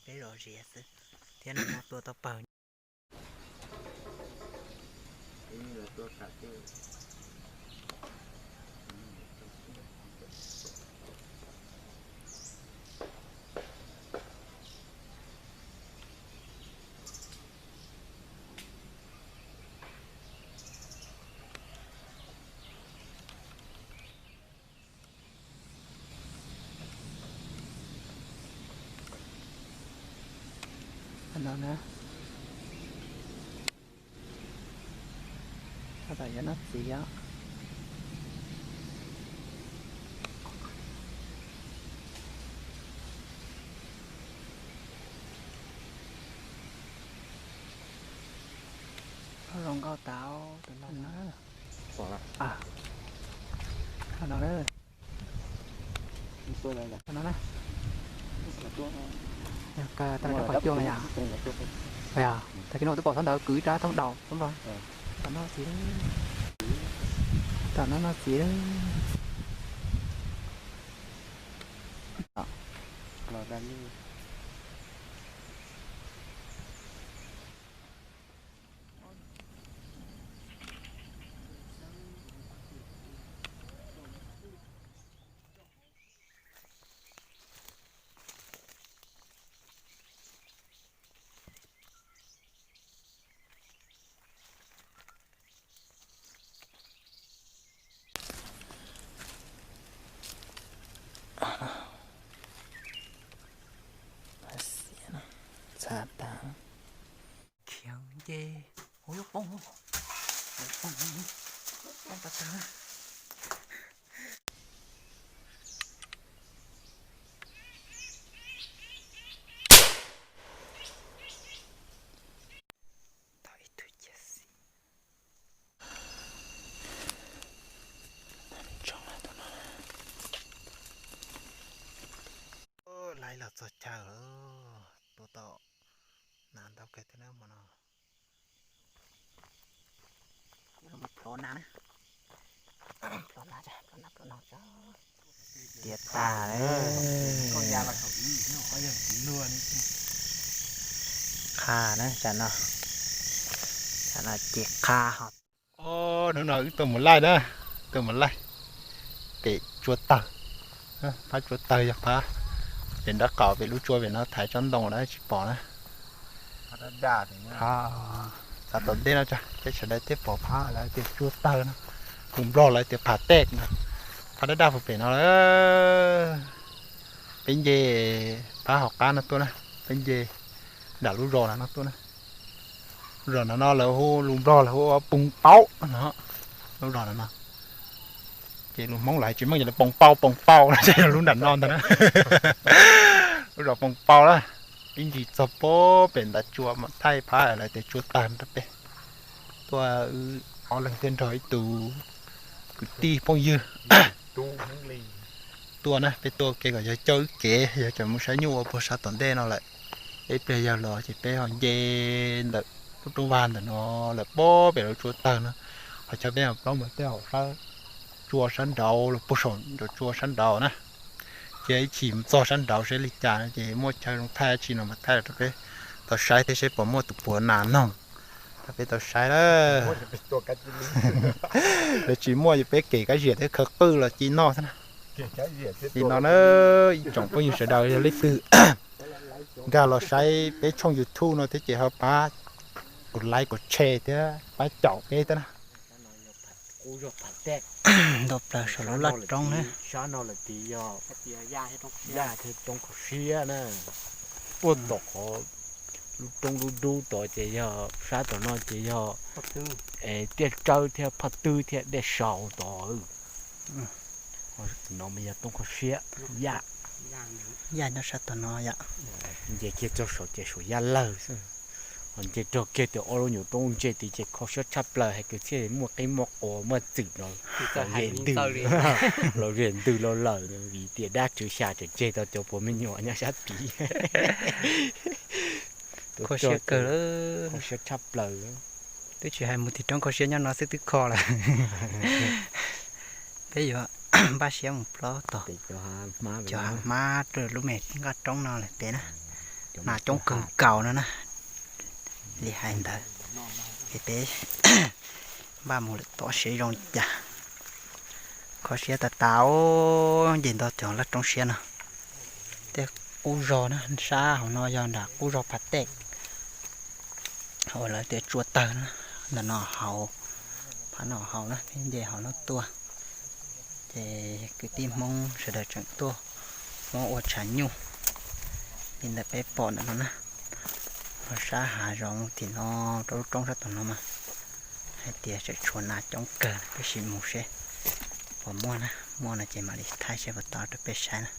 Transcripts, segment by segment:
Peb zov ziav xwb thiab no tua tau pawg. No na, tab tom yuav noj txiv os. Zoo nkauj tau tus no. No na. Tag kis no twb pom txhob ntawd kwv ib rab tooj daus xwb npog. Tom no txiv, tom no no txiv. Txhav tas. Khiav nce, ua yuav poob, poob, poob tas tas. Tau ib tug ciaj xim. Laiv los txog chaw lawm, tua tau nas ntau kawg thiab na hmo no. Plhov nas na, plhov nas, plhov nas, plhov nas. Tiav tas. Qha na, tsam no, tsam no ces qha ho. Hnub no wb tuaj mus laij na, tuaj mus laij pem tsua tawg. Phab tsua tawg yog phab pem nraub qaum pem lub tsua pem no, thaiv tsob ntoo lawm tsis pom na. Xav tom ntej no tso peb sawv daws thiaj pom phab lawv tias tsua tawg no, tus Nplog lawv tias pham tej no. Phab daj daj pem no lawm. Peb nce phab hauv qab no tuaj na, peb nce nram lub zos no tuaj na. Lub zos no no lawv hu, lus Nplog lawv hu Poos Paub no, lub zos no no. Ces lus Hmoob lawv tsis meej, yog lawv Poos Paub, Poos Paub no, ces yog lub nram no ntag na. Lub zos Poos Paub na, ib ntsis txog pem ntav tsua mas thaij phab lawv tias tsua tawg rau pem. Tuaj wb ob leeg thiaj nrog ib tug kwv tij phooj ywg tuaj na, peb tuaj ua ke kom yog coj wb kev, yog cov mus saib nyuj ua puag sab tom ntej no lawm. Ib pliag yog los ces peb ho nce ntawm lub roob vag ntawm no lawm, pem lub tsua tawg no, ho coj peb ho plaub mus tej hauv sab tsua sab nraud los puag saum nraum tsua sab nraud na. Ces ib chim mus txog sab nraud seb li cas no ces muaj chaw zoo thaij dab tsi no mas thaij los rau peb tau saib thiab seb puas muaj tus puav nas noog rau peb tau saib lawm. Lawv tsis muaj ces peb kem kab ziam thiab khaws qwj los ci noj xwb na. Li no na, ib tsoom phooj ywg sawv daws yog leej twg nkag los saib peb tshooj YouTube no thiab ces ho pab kuv like kuv share thiab pab caum peb thiab na. Ntau plaws saum lub laj roob na. Sab no lawm tias yog yaj thiab roob kho siab na. Puag tom qhov lub roob dub dub tod ces yog, sab tom no ces yog Tiaj Tsawb thiab Phaj Twb thiab Dej Sau tod. No mas yog roob kho siab, yaj. Yaj nyob sab tom no yom. Nce kiag txog saud ces suav yaj lawg xwb. Ho nce rau kiag tim ob lub nyuam roob ntse tid ces kho siab tshaj plaws, hais kwv txhiaj muaj qib muaj quas muaj txwm no los ze ntws, los ze ntws los lawm vim tias dab tswv xya tseem tseg tau cov puav me nyuam nyob sab tid. Kho siab kawg, kho siab tshaj plaws. Twb tsis hais mus tim roob kho siab, nyob no xwb twb kho lawm. Peb yuav npaj siab mus plob tod cov hav hmab rau lub me nqaj roob no lawm pem na. Nas coob kawg nkaus no na, li hais ntawd, es peb npaj mus lawm tod seb zoo li cas. Kho siab tas tas, nce ntog cov laj roob siab no. Tej qub zog na, sab hauv no yog nram qub zog Phav Tej, uas lawv tias tsua tawg na, ntawm no hauv, phab no hauv na, peb nce hauv no tuaj. Ces kwv tij Hmoob sawv daws tseem tuaj muab ua tshav nyuj li ntawm peb pom ntawm no na. Ho sab hav zoov tim no rau lub roob sab tom no mas hais tias tseem tshuav nas coob kawg, peb sim mus seb puas muaj na, muaj no ces mam li thaij seb puas tau rau peb saib na.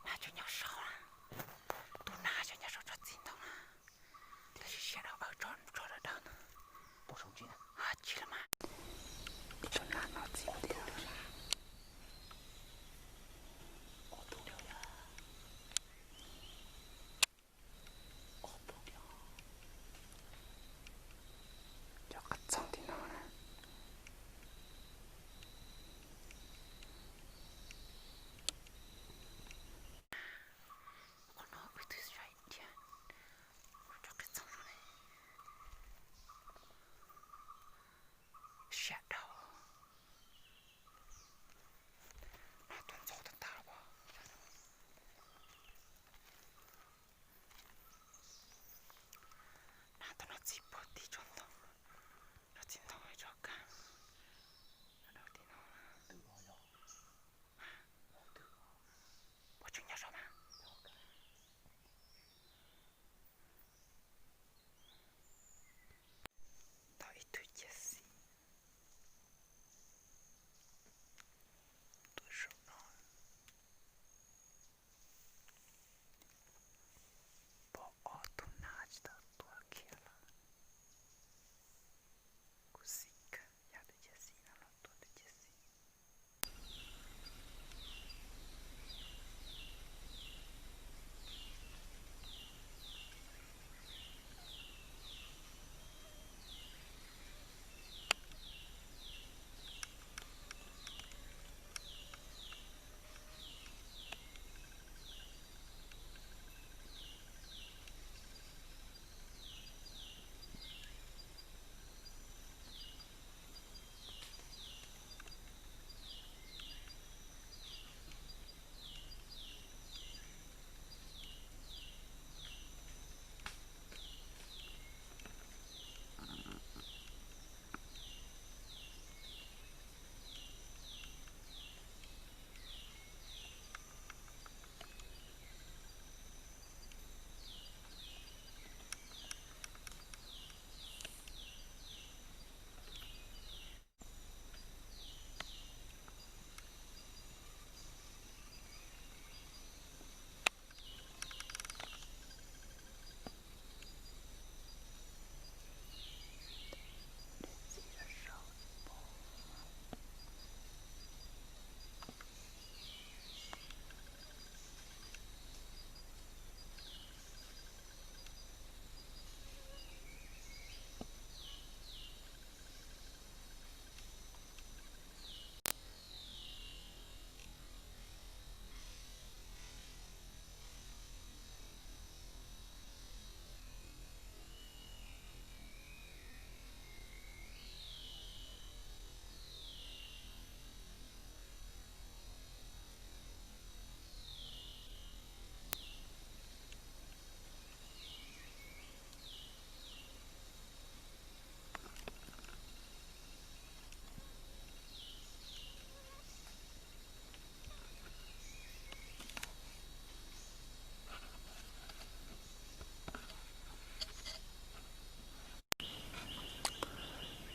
Nas cov nyob saum, tus nas cov nyob saum tsob txiv ntoo na, tab sis siab dhau, tso dawb dawb na. Tsis los mas, ib tsob nas no txiv tiag. Cov qab txoog tim no na. Qhov no ib tug zais dhia, cov qab txoog no ne. Siab dhau. Nas tuaj ntxov tag tag los. Nas tuaj noj txiv puag tim tsob ntoo, noj txiv ntoo tso kag. Noj dau tim no. Puas tseem nyob saum mas? Tau ib tug cia xis tuaj saum no. Pom ob tug nas tsis tau tuaj kiag lawm. Kuv xis kawg, yog tus cia xis no los tua tus cia xis.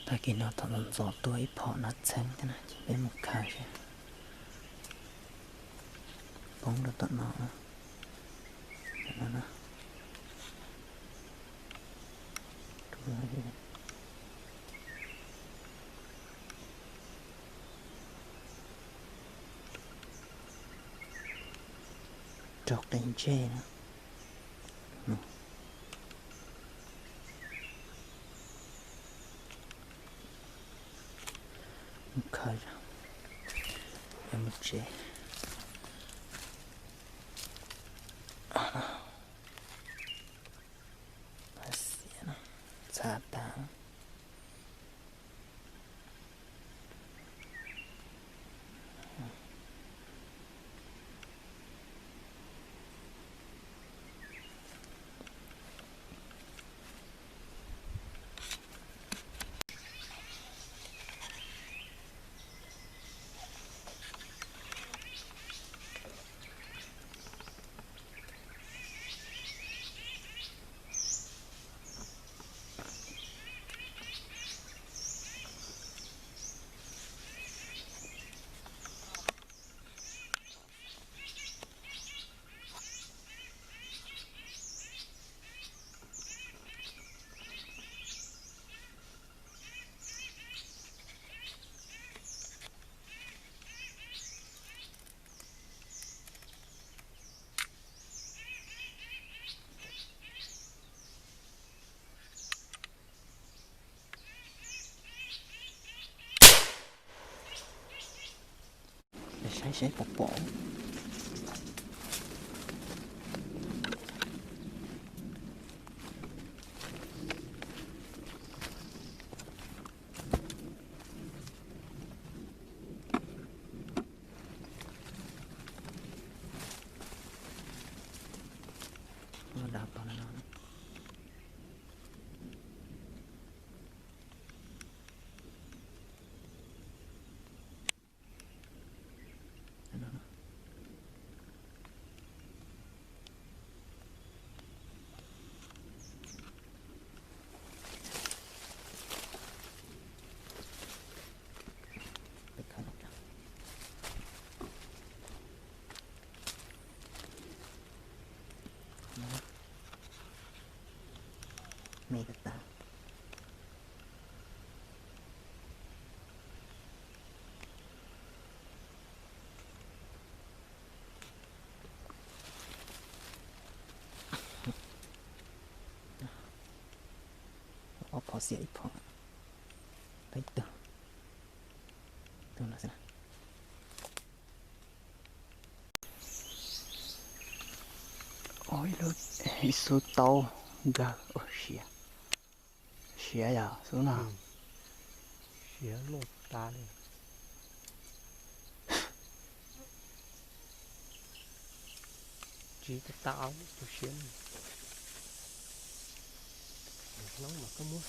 Tag kis no thaum ntxov tua ib phom no txheeb thiab na, ces peb mus khaws seb. Poob rau tom no. Rau qe ntseg na. Khaws, mus tsev. Txha tag. Saib saib pom pom. Me tas tas. Ob phav xiab ib phav. Peb tug. Tug no xwb na. Ib lub, ib xub taub nkawg siav. Siav yog xub no. Siav luaj tas li. Tsis tas tas tus siav. Hnub mas koj muab.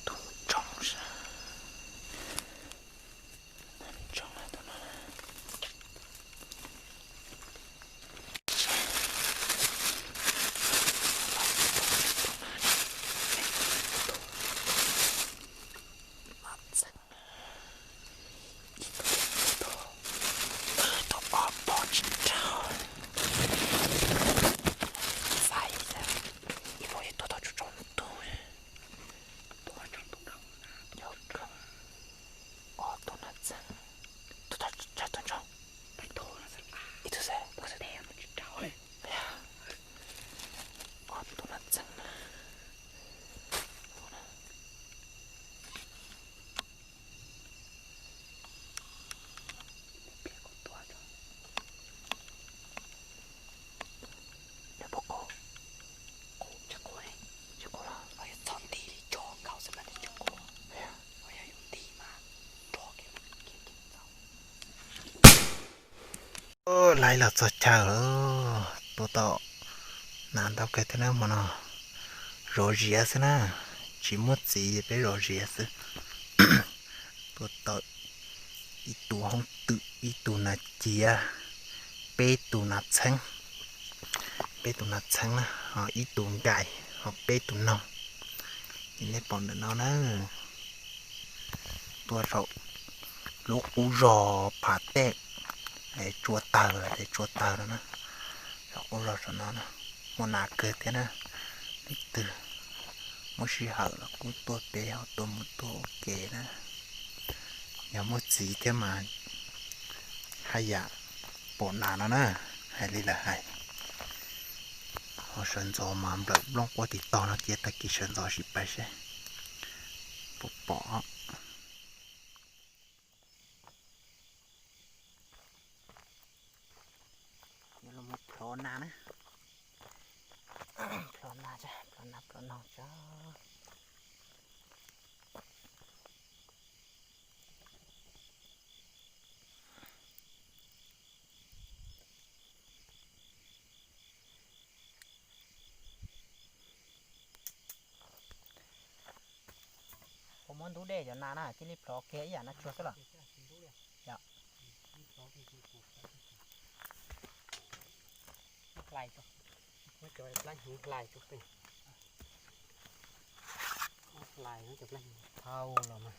Tus tsoom sab. Ob tug no txeeg. Tus tod tsawg tus ntsauv? Ib tug xwb. Ob tug no txeeg na. Laiv los txog chaw lawm, tua tau nas ntau kawg thiab na hmo no. Zov ziav xwb na, tsis muaj txiv, peb zov ziav xwb. Tua tau Ib tug hoob twm, ib tug nas ciav, peb tug nas txheeb, peb tug nas txheeb na, ho ib tug nkais, ho peb tug noog. Es nej pom ntawm no na, tuaj saum lub qub zos Phav Tej, es tsua tawg, es tsua tawg no na, saum qub zos saum no na, muaj nas kawg thiab na. Leej twg muaj sij hawm los kuj tuaj peb ho tuaj mus tuaj ua ke na. Yog muaj txiv thiab mas haj yam pom nas no na, hais li lawv hais. Ho sawv ntxov mas nplawm nplooj quaj tis tog no ces tag kis sawv ntxov sim pais seb puas pom. Los mus plhov nas na, plhov nas, plhov nas plhov noog tso. Puas muab ntub dej cov nas na, cia li plhov kiag ib yam nas tsuag xwb los? Hlais, muab cov plab hnyuv hlais tso pem. Hlais cov plab hnyuv thau los mas.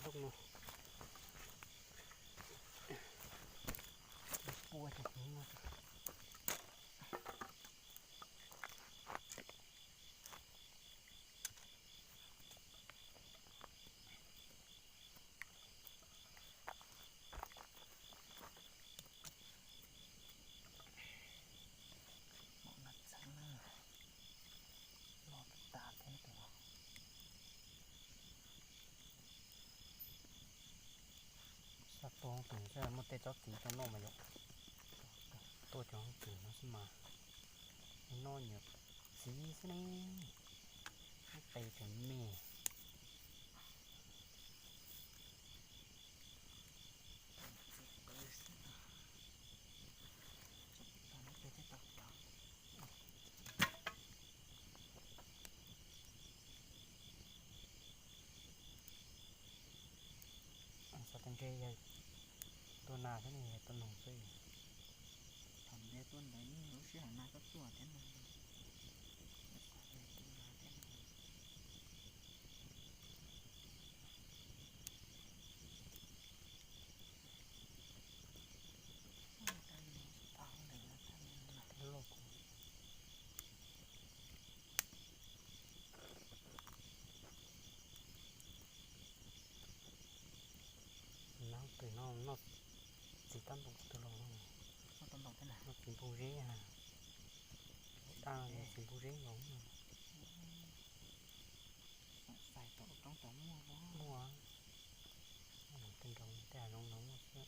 Lub no. Pua cov hnyuv no. Xa tuaj tus xwb muaj tej tsob txiv rau noj mas yom. Tuaj cov hoob twm no xwb mas noj nyuam txiv xwb ne, muab qe tseem me. Xav tias ntshe yog tua nas thiab ne, yog tua noog xwb. Thaum ntiav tuaj ntawd lub sij hawm nas koj tuaj thiab no. Nab twg no noj txiv tab ntoos twg los? Noj txiv npug zeb, daj txiv npug zeb los. Muaj, tej nroo tej hav zoov no muaj xwb.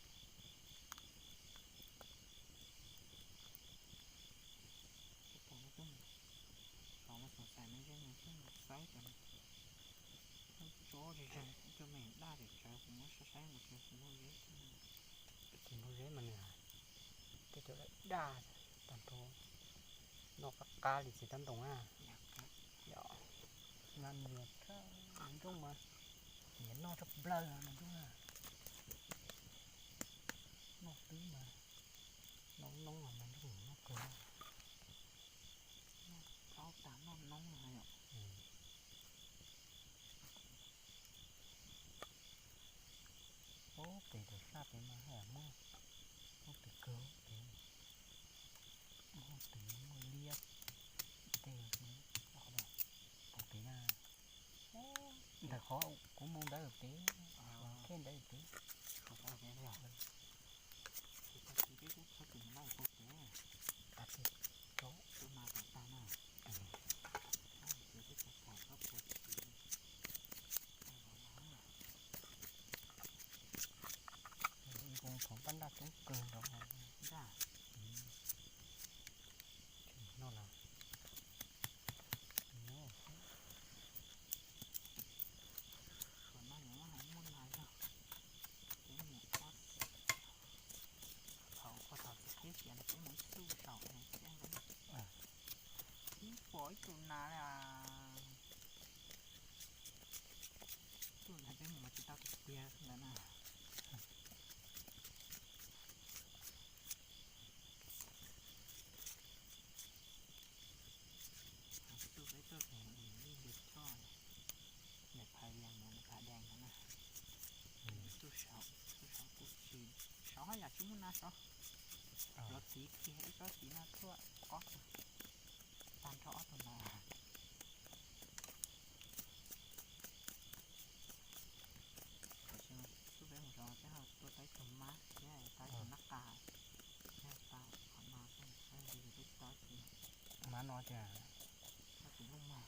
Txiv npug zeb mas nws tej cov daj tag nrho, noj qab qab li txiv tab ntoos na. Yog, nyob mas nws noj tshaj plaws mas nws noj twb mas, noj noob mas nws noj kawg. Noj plaub tas noj noob no yom. Ub, pem tam sab pem mas haj yam muaj, muaj pem kawg pem, muaj pem muaj liab tej, pem na, ntawm qhov kuv mus ntawd pem, khej ntawd pem. Nkoos qhov npab ntaj coob kawg nkaus. Noj los. Thaum, thaum txiv qhib xiav no peb mus ib txuj saum, ib pom ib tug nas li a. Tau tiag tiag lawm na. Tuaj peb tuaj ces li ntiag choj, nws phais li mus nws phais dees no na. Tuaj saum, tuaj saum kuj tsis, saum haj yam tsis muaj nas saud. Lov txiv kiag ib tsob txiv no tuaj ob tug, tag nrho ob tug no. Tam sim no xub peb mus zov peb ho tua tau ib tug mab thiab tau ib tug nab qa thiab tau qhov no, peb tsis tau ib tug mab no ces tau tus loj mog.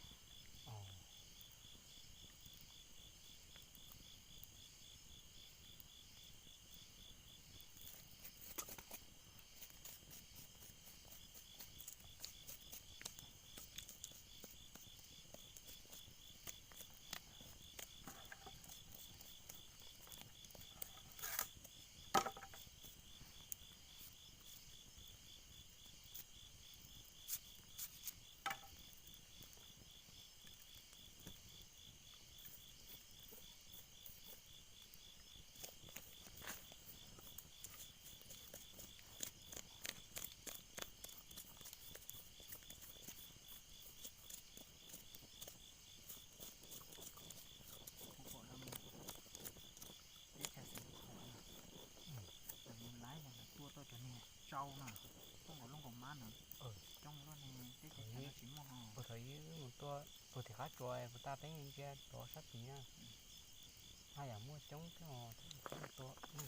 Teb chaws Xeev Khuam no, lawv mus laib los lawv tua tau cov niag tsau no, tuaj nkaus lub nkaus mab no, coob luaj ne, teb chaws no tsis muaj ho. Puag thaum ub mus tua, puag tim qab tsuas puag ta peb ntsia rov sab tid na, haj yam muaj coob thiab,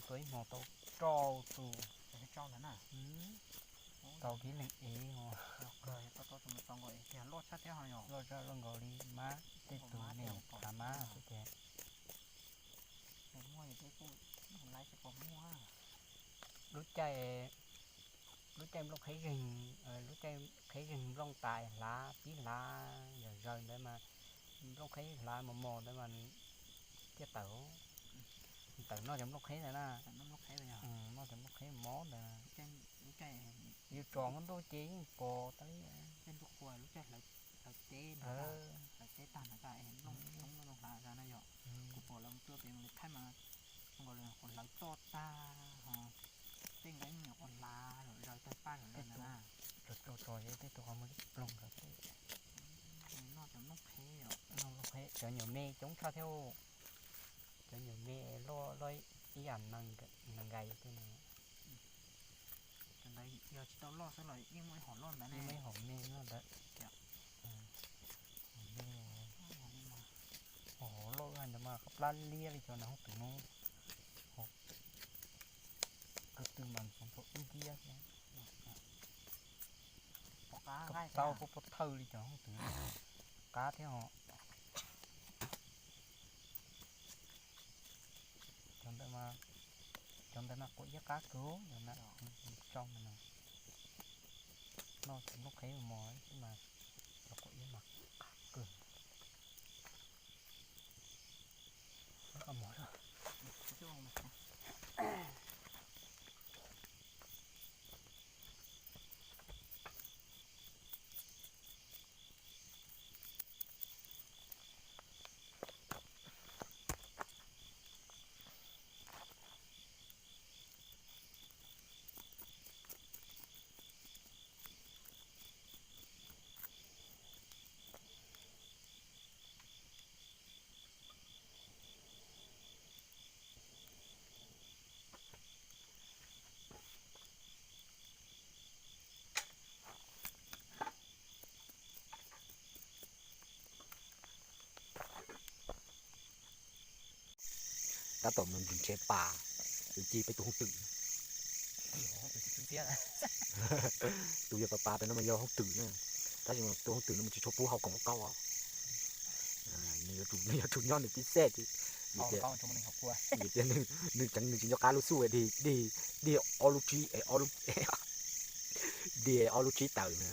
tua ib hmo tau rau tus, tau kiag leej ev os. Loj tshaj thiab ho yog loj tshaj loj nkaus li mab, tej tus niam thav mab xwb ces. Lub caij, lub caij nplooj qheb zeeg, lub caij qheb zeeg nplooj tais hlav pib hlav yam zaws ntawd mas, nplooj qheb hlav mos mos ntawd mas nws thiaj tawm, tawm noj cov nplooj qheb ntawd na. Noj cov nplooj qheb mob ntawd. Yus tsom hmo ntuj ces yeej pom tas li. Hlawv teb ntag, hlawv teb tag ntawd es nplooj coob nplooj hlav na yom. Kuv pom lawv mus tua pem mus li thaij mas zoo nkaus li qhuav hlawv toj tag ho, tej nqeeb nyuam qhuav hlav zaws tag paj zaws lawm na. Tso tso tso, tej tus qhov muag ploog rau tej. Noj cov nplooj qheb, noj nplooj qheb, cov nyuam me coob tshaj thiab. Cov nyuam me loj loj ib yam nees nkais tej no. Cov ntawd yog tsis tau loj xwb los yeej muaj ib hom loj ntawd ne. Muaj ib hom me loj ntawd. Hom me, hom loj ntawd mas qab plab liab li cov nas hooj twm no. Ko tw mas txaus ntshai ib nciab thiab. Tau pob pob thawj li cov hooj twm, qab thiab os. Cov ntawd mas, cov ntawd mas quav iab qab kawg, cov na, tsau no, noj cov nplooj qheb mos xwb mas cov quav iab mas qab kawg. Tab tom mus nrhiav pas, tus ci peb tus hooj twm. Tus yog pas pas pem no mas yog hooj twm na, tab sis mas tus hooj twm no mas tsis tshua pub hau koom kaub os. Nws yuav tsum nyob nws tib xej, vim tias nws tseev nws tsis nco qab lub xub dig, dig ob lub tsib, dig ob lub tsib tawm na.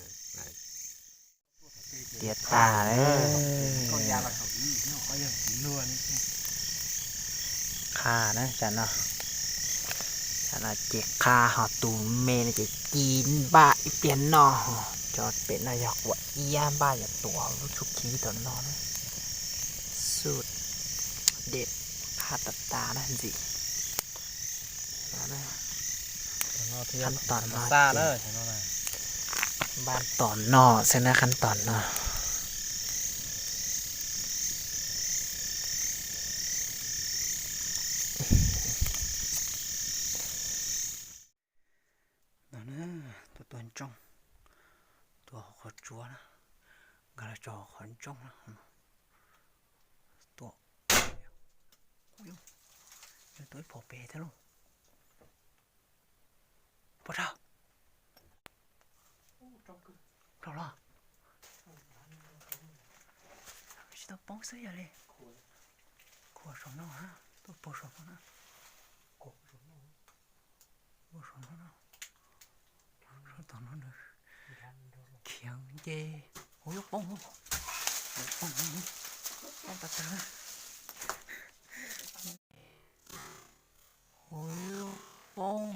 Tiav tas. Qha na, tsam no, tsam no ces qha ho tus me no ces ci npaj ib pliag noj. Cov pem no yog quav iab npaj yuav tuav lub txuj khib tom no na. Xub dej qha. Qhab tas tas na ntxim. Qhab tom no, npaj tom no xwb na, qhab tom no. No na, tua tua ntsooj, tua hauv qhov tsua na, nkag los tso hauv qhov ntsooj na. Tua, tua ib phom pem thiab lauj. Pov rau, rau los, tsis tau poob xwb yog li. Khuam saum no, tuaj puag saum no na. Puag saum no, saum tom no nws khiav nce. Ua yuav poob, poob, poob tas tas. Ua yuav poob.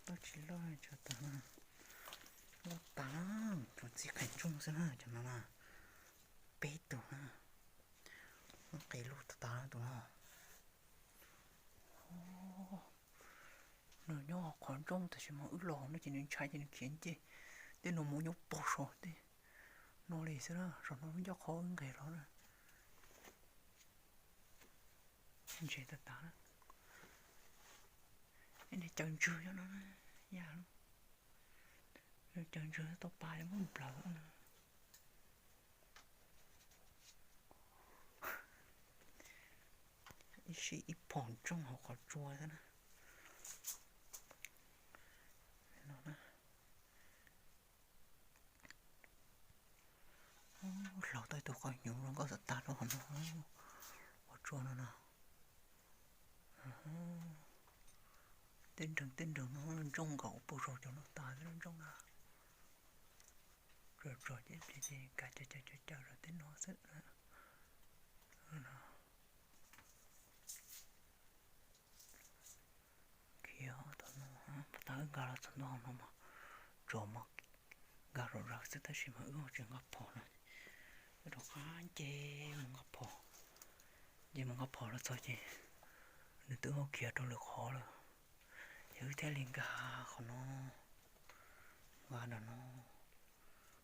Tau tsis loj tso tas, loj tas, tsuas txij qhov ntsooj xwb na cov no na. Peb tug na, muab qe lug tas tas tus no. Nws nyob qhov ntsooj tab sis mas wb los no ces nws ntshai ces nws khiav nce. Tej no mus nyob puag saum tej no li xwb na, saum no ncaj qhov wb nqes los na. Ntse tas tas na. Nws caws ntswg nyob no na, yam lub, nws caws ntswg tau pas muab nplawm. Ib sij ib phom ntsooj hauv qhov tsua xwb na. No na. Hlaus tau ib tug qos hnyuv zoo nkauj tas tas rau hauv no, qhov tsua no no. Tej nreeg tej nreeg no ntsooj nkaus puag saum cov no tas xwb ntsooj na. Tsuas tsuas ces ces kav caws caws caws caws rau tej no xwb. Khiav tom no, tas wb nkag los txog ntua hauv no mas tsuas mas nkag zom zaws xwb tab sis mas wb ho tsis nqa phom no. Wb rov qab nce mus nqa phom, nce mus nqa phom los txog ces nws twb ho khiav rau lwm qhov lawm. Ces wb thiaj li nkag qhov no, nkag nram no,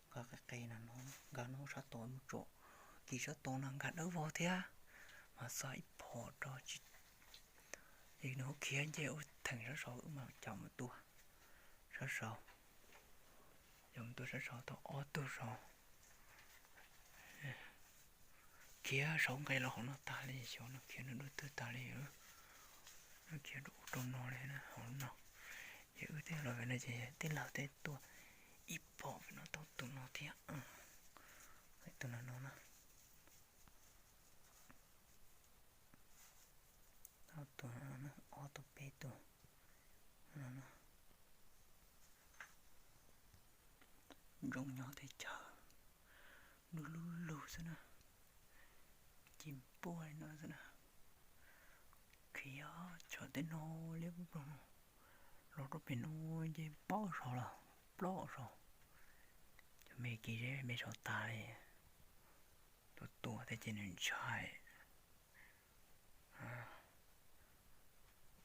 nkag qis qis nram no, nkag no sab tod mus tsom kis sab tod no nkag dawb vog thiab, mas xa ib phom rau tsis, es nws ho khiav nce ua theem sab saud wb mas coj mus tua sab saud, coj mus tua sab saud tau ob tug saud. Khiav saud nqes los hauv no tas li, xyov nws khiav nws dua twg tas li. Nws khiav rau ub rau no li na, hauv no. Ces wb thiaj los pem no ces tij laug thiaj tua ib phom pem no tau tus no thiab. Tus no no na. Tau tus no, ob tug peb tug no. Ntsooj nyob teb chaws lug lug lug xwb na, ci npuaj li no xwb na. Khiav tsham tej no liab ploog no, los rau pem no nce plaub zaug los plaub zaug. Cov me kis zeb me saud tas li, tua tua thiab ces nws ntshai.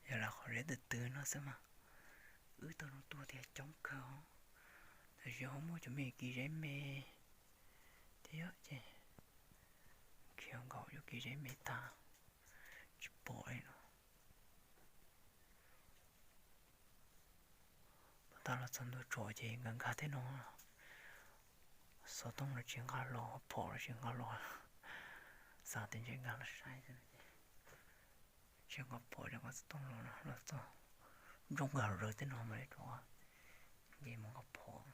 Yog lawv qhov zeb twb twb no xwb mas wb tau no tua tias coob kawg os. Tab sis ho muaj cov me kis zeb me thiab ces khiav nkaus cov kis zeb me tag tsis pom li no. Tau los txog ntua tsom ces nkag nkag tej no, xov tooj los tsis nqa los, phom los tsis nqa los, xav tias ntshe nkag los saib xwb, tsis nqa phom tsis nqa xov tooj los, los txog ntsooj nkag los tej no mas li rov nce mus nqa phom.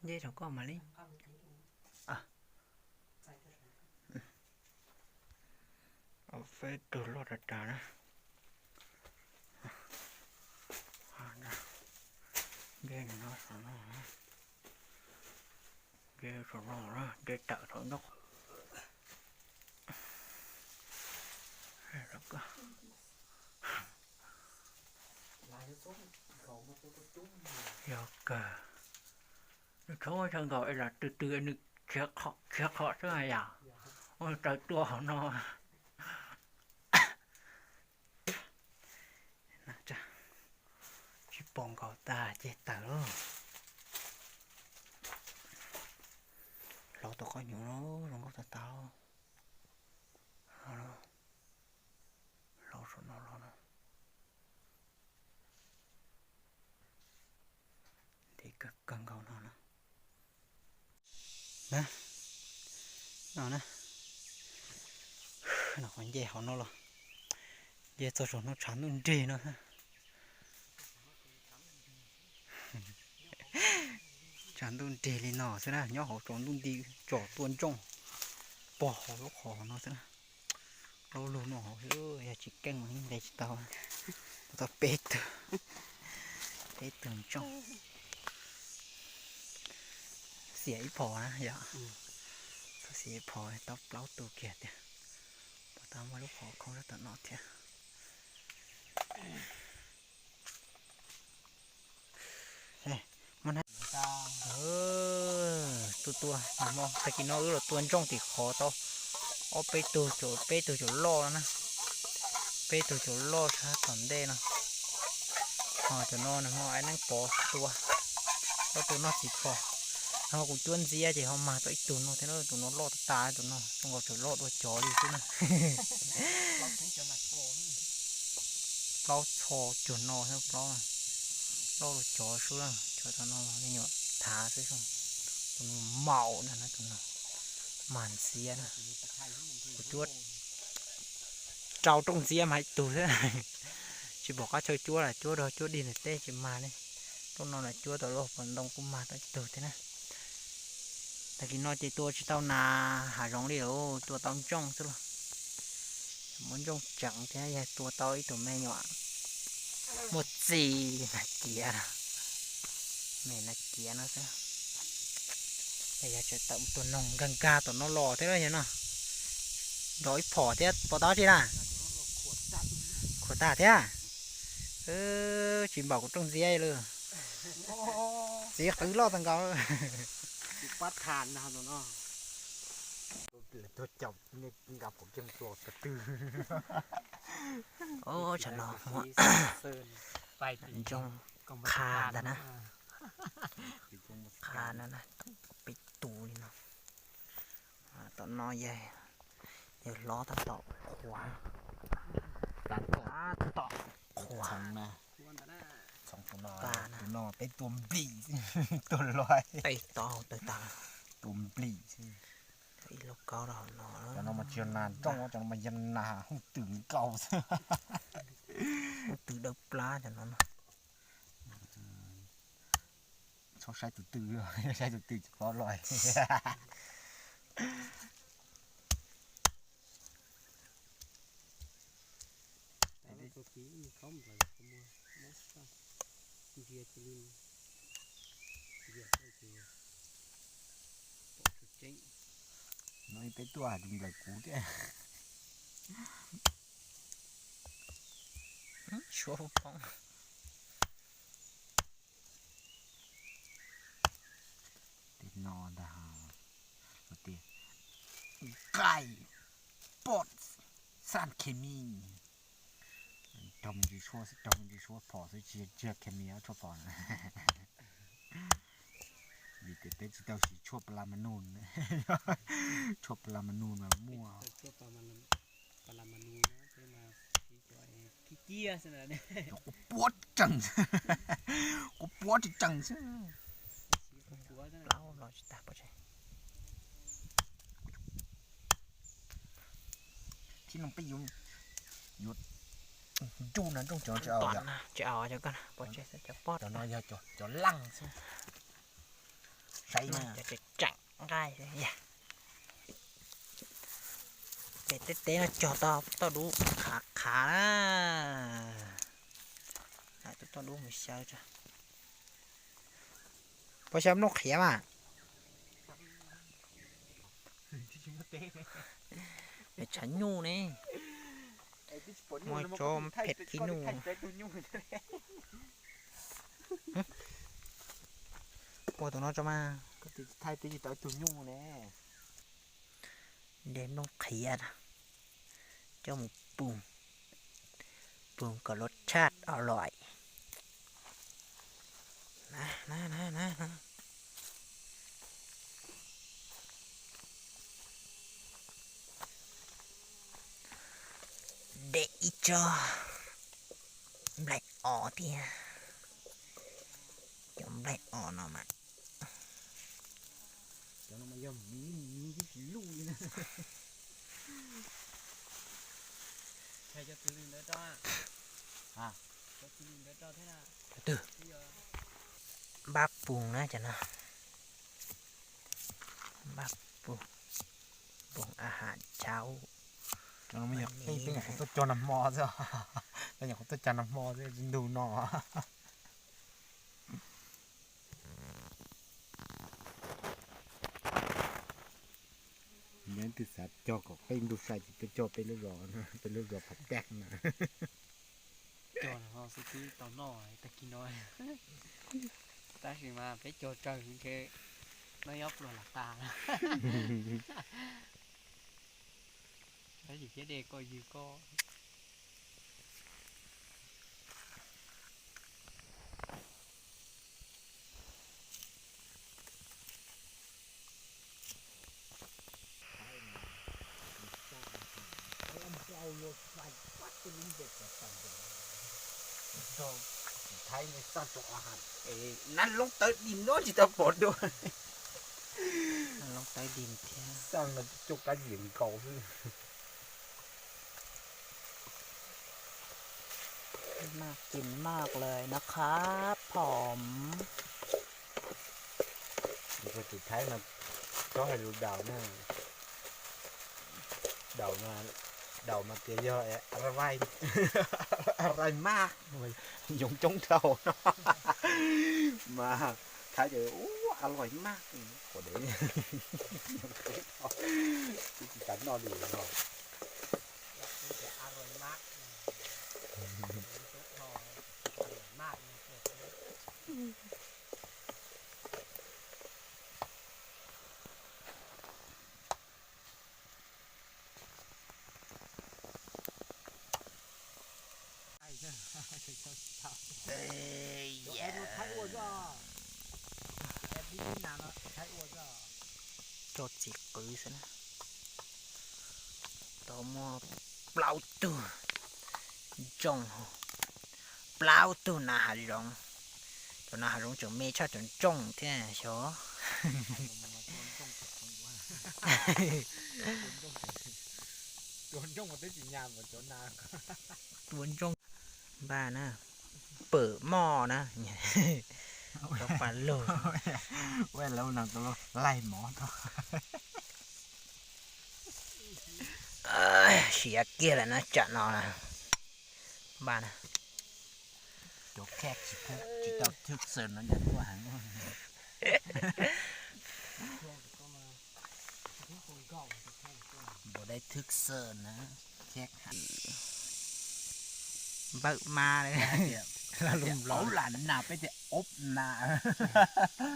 Nce rau koj mam li. Feb tug loj tas tas na. Dej no, dej saum no, dej tawm saum nrob. Yog kawg, nws tshoob tshaj nkaus es lam tw tw nws khiav qhov xwb yom. Ua raws tua hauv no. Tsis pom nkaus tas ces tawm lauj. Hlauv tau qhov nyuv los zoo nkauj tas tas. Hlauv saum no los no. Ntev kawg kawg nkaus no na. Na, no na, no qhov nce hauv no los nce txog saum no tshav ntuj nrig no. Tshav ntuj nrig li no xwb na, nyob hauv tsaus ntuj nti tsom tua ntsooj pog hauv lub qhov no xwb na. Laub lug no hauv xwb, yog tsis keej mas nqis tsis tau. Tau peb tug, peb tug ntsooj. Xiam ib phom na yom, txhob xiam ib phom, tau plaub tug kiag tiag. Puas tau muaj lub qhov khoob rau tom no thiab. Tua tua, tag kis no wb los tua ntsooj tim qhov tau ob peb tug, peb tug cov loj no na. Peb tug cov loj sab tom ntej no. Ho cov no nws ho ai neeb pov tua, coj tua noj txiv phom. Ho kuv cuab ntxiab ces ho mag tau ib tug no thiab, tus no loj tas tas, tus no zoo nkaus tseem loj dua cov li xwb na. Plaub txho cuag no thiab plaub, loj dua cov xwb na. Cov no me nyuam thav xwb, tus no maum na, tus no mag ntxiab na. Kuv cuab rau rooj ntxiab mag ib tug thiab. Tsis pom qab chaw cuab lawm, cuab dog cuab dig ntawm teb tsis mag li. Rooj no lawm cuab tau lub pob ntoo kuj mag tau ib tug thiab na. Tag kis no ces tua tsis tau nas hav zoov li, tua tau ntsooj xwb los. Muab ntsooj tseev thiab yog tua tau ib tug me nyuam muaj txi nas kiav, me nas kiav no xwb. Yog tseem tawm mus tua noog nkag nkag tom no los thiab yog no. Nrov ib phom thiab pov tau tsi na. Khuam tag thiab. Tsis npaum kuv rooj ntxiab li. Txiv qwv loj tas nkaus. Tsam no muaj ntsooj qha ntag na. Qha na, peb tus li no. Tom no yawg hlob tab tom qhuav, tab tom qhuav. Tus no peb tua nplis, tua loj, tawg tag, tua nplis xwb. Ib lauj kaub rau hauv no. Cov no mas tsis yog nas nroj, cov no mas yog nas hooj twm nkaus xwb. Hooj twm dawb plab cov no. Txhob saib tus twg, saib tus twg tsis paub loj. No peb tuaj hais tus nplawm kuv thiab. Suab poob. Tej no ntag, tias nqaij poj xaj khe mi. Raug me ntsis suab xwb, raug me ntsis suab phom xwb, tsis yog khe mi ob tshuaj phom na. Vim tias peb tsis tau siv tshuaj plas ma nus, tshuaj plas ma nus mas muaj. Cov quav puab tsees, quav puab tsees tsees xwb. Plaub los tsis tag pov tseg. Thib no peb yuav, yuav nruj no nruj cov tsis aus, tsis aus cov ko pov tseg, cov pob no yog cov leej xwb. Saib na, cov tseem nqaij. Ces tej teb no cog tau toj dub qhav qhav na. Tus toj dub mus xyaw tso. Puas xyaw nplooj qhiav mas? Tshav nyuj ne, muaj tso phem khib nus. Puas tus no tso mas. Thaij tib tau ib tug nyuj ne. De nplooj qhiav coj mus pum, pum kom luag tshaj o lais. De ib tsob nplaim os thiab. Cov nplaim os no mas, cov no mas yog miv tib si luj li na. Hais cov txwv lws ntawd rau, cov txwv lws ntawd rau thiab na. Twg? Npab pug na cov no. Npab pug, pug a has chau. Cov no mas yog peb nyuam qhuav tuaj cog nag hmo xwb, peb nyuam qhuav tuaj cog nag hmo xwb ntug no. Nyob twb xav cog kom peb ntuj sai ces tuaj cog peb lub zos, peb lub zos Phav Daj na. Cog no xwb twb tau noj tag kis no, tab sis mas peb cog tsawg ntshe noj nyob pluag lam tas. Tab sis thiab de koj ywg koj. Thaib nej xaj rau o ha, nab loob tawv dim no tsis tau pom dua. Loob tawv dim thiab. Xaj no coj kab ziam nkaus xwb. น่ากินมากเลยนะครับผม Tus Thaib no txhob hais lus daus na. Daus, daus mas tias yog a rai maj, yoov coob dhau no. Mas Thaib tias ua a lais maj, ua de, tsis tas noj li no. Coj txiv qwv xwb na. Tau muaj plaub tug ntsooj, plaub tug nas hav zoov. Cov nas hav zoov tseem me tshaj cov ntsooj thiab xyov. Tua ntsooj, npaj na, pwm moj na, cov pas lug. Laig mov, siav kiag lawm na tsam no. Npaj na. Cov khab tsis tau thwj xees no nyuaj heev. Npau dai thwj xees na. Npawb mab, lam nas peb tias ob nas.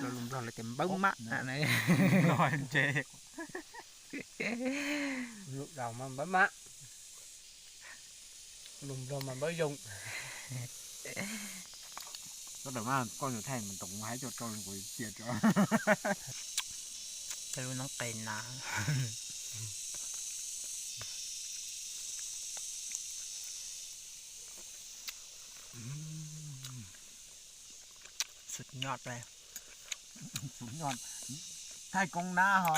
Lus Nplog lawv tias npawb mab. Lus Nplog mas npawb mab, lus Nplog mas npawb zoo. Koj dam mas koj yog thaij mas toom haib coj rau kuv cia tso. Lub noob qes na. Sut nyoj li. Sut nyoj, thaij koob nab ho,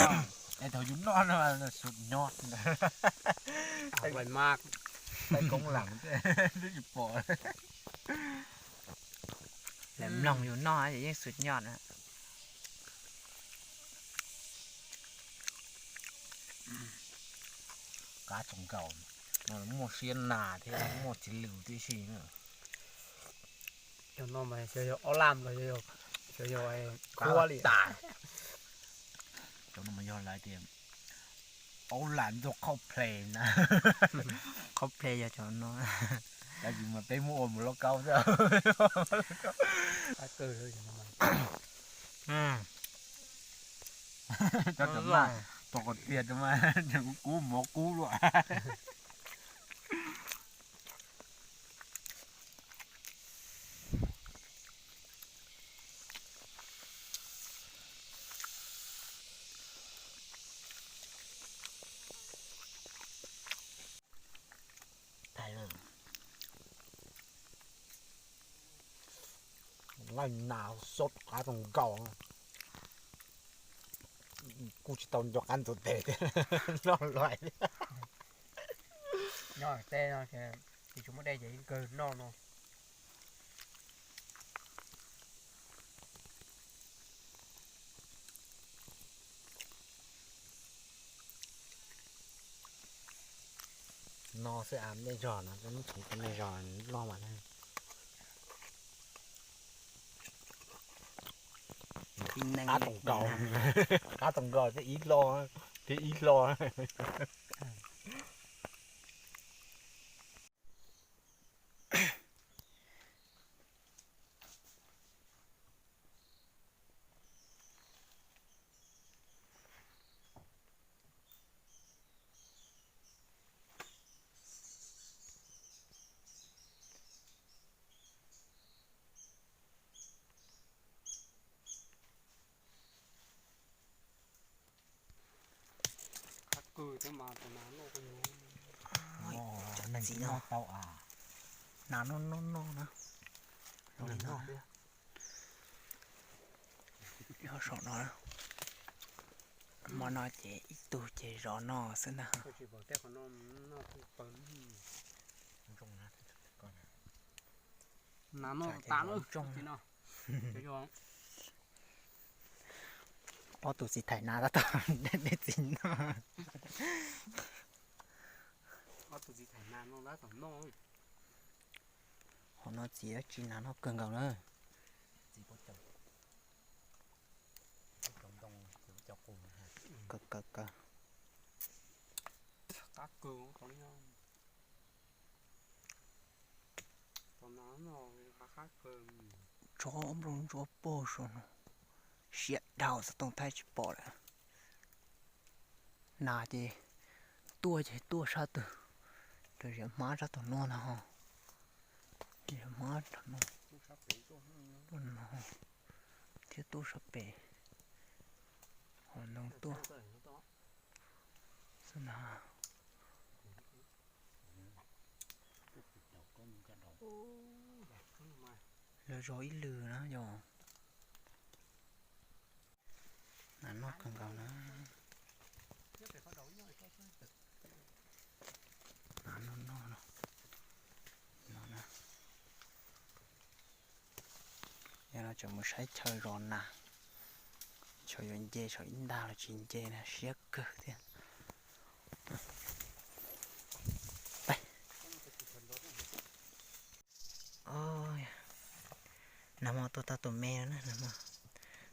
es thaum yus noj no sut nyoj. Thaij koob lam twb tsis pom. Lawv mloog yus noj ces yeej sut nyoj na. Kab tsoom nkaus, muaj siab nas thiab muaj txiv lws tib si na. Cov no mas xyov yog ob laj los yog Cov yog qhuab li tas. Cov no mas yog lawv tias aub lam ntuj qhauj ple na. Qhauj ple yog cov no. Tab sis mas peb muab ua mus lauj kaub xwb. Cov cov maj, tos qhov tiag cov maj, kub mov kub luaj. Nas xo qab tau nkaus, kuj tsis tau nco qab ntxuav tes thiab, noj luaj. Nyob tej no ces tsis muaj dej ces yeej kawg noj no. No xwb a, nej zog no, nej zog loj mas na. Qab tau nkaus, qab tau nkaus thiab ib lo, thiab ib lo. Qab kawg thiab mas tus nas noj, neeg tsis noj tau a. Nas noj noj noj na. Zoo li no. Nyob saum no, hmo no ces ib tug ces zov no xwb ntag. Nas noj tas lawm. Ob tug txiv thaim nas tab tom dej txiv noj. Ob tug txiv thaim nas no tab tom noj. Hom no txiv dab tsi nas noj kawg nkaus na. Kaw kaw kaw. Qab kawg, tsob nplooj ntsuab pog saum no, siab dhau xov tooj thaij tsis pom lawm. Nas ces tuaj ces tuaj sab twg, rau ziag hmab sab tom no na ho, ziag hmab tom no, tuaj no thiab tuaj sab pem, ho ntoo tuaj xwb na. Lawv zov ib lwm na yog. Nas noj kawg nkaus na. Nas noj noj no. No na. Yog no tseem mus saib chaw zov nas, chaw yuav nce saum ib ntag los tsis nce na, siab kawg thiab. Nag hmo tua tau tus me no na, nag hmo,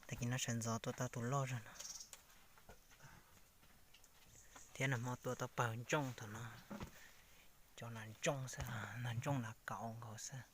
tag kis no sawv ntxov tua tau tus loj zog no. Thiab nag hmo tua tau pawg ntsooj thaum no, cov nas ntsooj xwb, nas ntsooj nas kauv nkaus xwb.